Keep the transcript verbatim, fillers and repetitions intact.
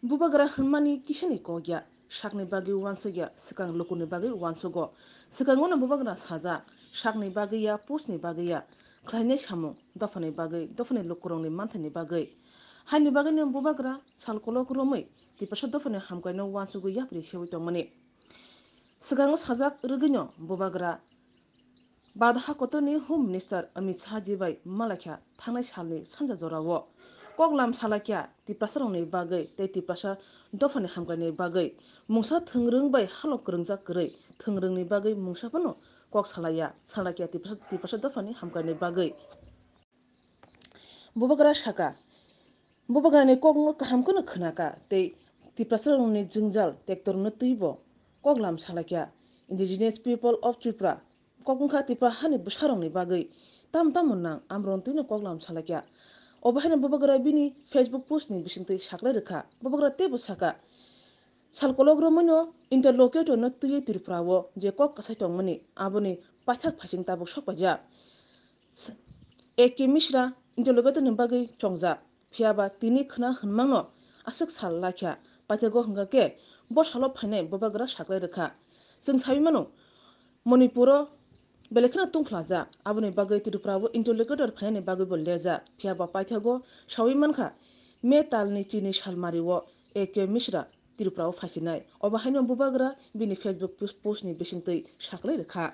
Bubagra hwnmani kisani kok ya, sakni bagwi uansuk ya, swkang lukurni bagwi uansugo. Swkango no bubagra sajak, sakni bagwi ya, postni bagwi ya, khlainai samung, dophani bagwi, dophani lukurokni manthaini bagwi. Haini bagwino bubagra sal kolok romwi Tiprasa dophani hamkrai no uansugwi yapri sewi tongmani. Swkango sajak rwgwino bubagra Badaha kotorni Home Minister Amit Shah ji bai malakha thangnai salni sanja jorao. Koklam salakya Tiprasarokni bagwi tei Tiprasa dophani hamkrai ni bagwi. Mungsa thwngrwng bai halok kwrwngjak kwrwi thwngrwngni bagwi mungsa phano kok salaya, salakya Tiprasa, Tiprasa dophani hamkrai ni bagwi. Bubagra saka, Bubagrani kokno kaham kheno khwnaka tei Tiprasarokni jwngjal tektorno twibo koklam salakya Indigenous People of Tripura. Kok wngkha Tipra hani bwsarokni bagwi tam tamo nang amroni twino koklam salakya. Obo haino Bubagra bini Facebook postni bisingtwi saklai rwkha. Bubagra teibo saka, sal kolok romwino interlocutorno twiwi Tripurao je kok kasai tongmani aboni paithak phaising tabuk sokpaijak. A K Mishra interlocutorni bagwi chongjak, phiyaba tini khwna hwnmano aswk sal laikha, paithago hwnkha khe bo salo phainai bubagra saklai rwkha. Chwng saui mano, Manipuro belai kheno tungkhlajak, aboni bagwi Tripurao interlocutor phainani bagwibo lejak, phiyaba paithago saui mankha, May talni chini salmario A K Mishra Tripurao phaisinai. Obo haino bubagra bini Facebook post-, postni bisingtwi saklai rwkha.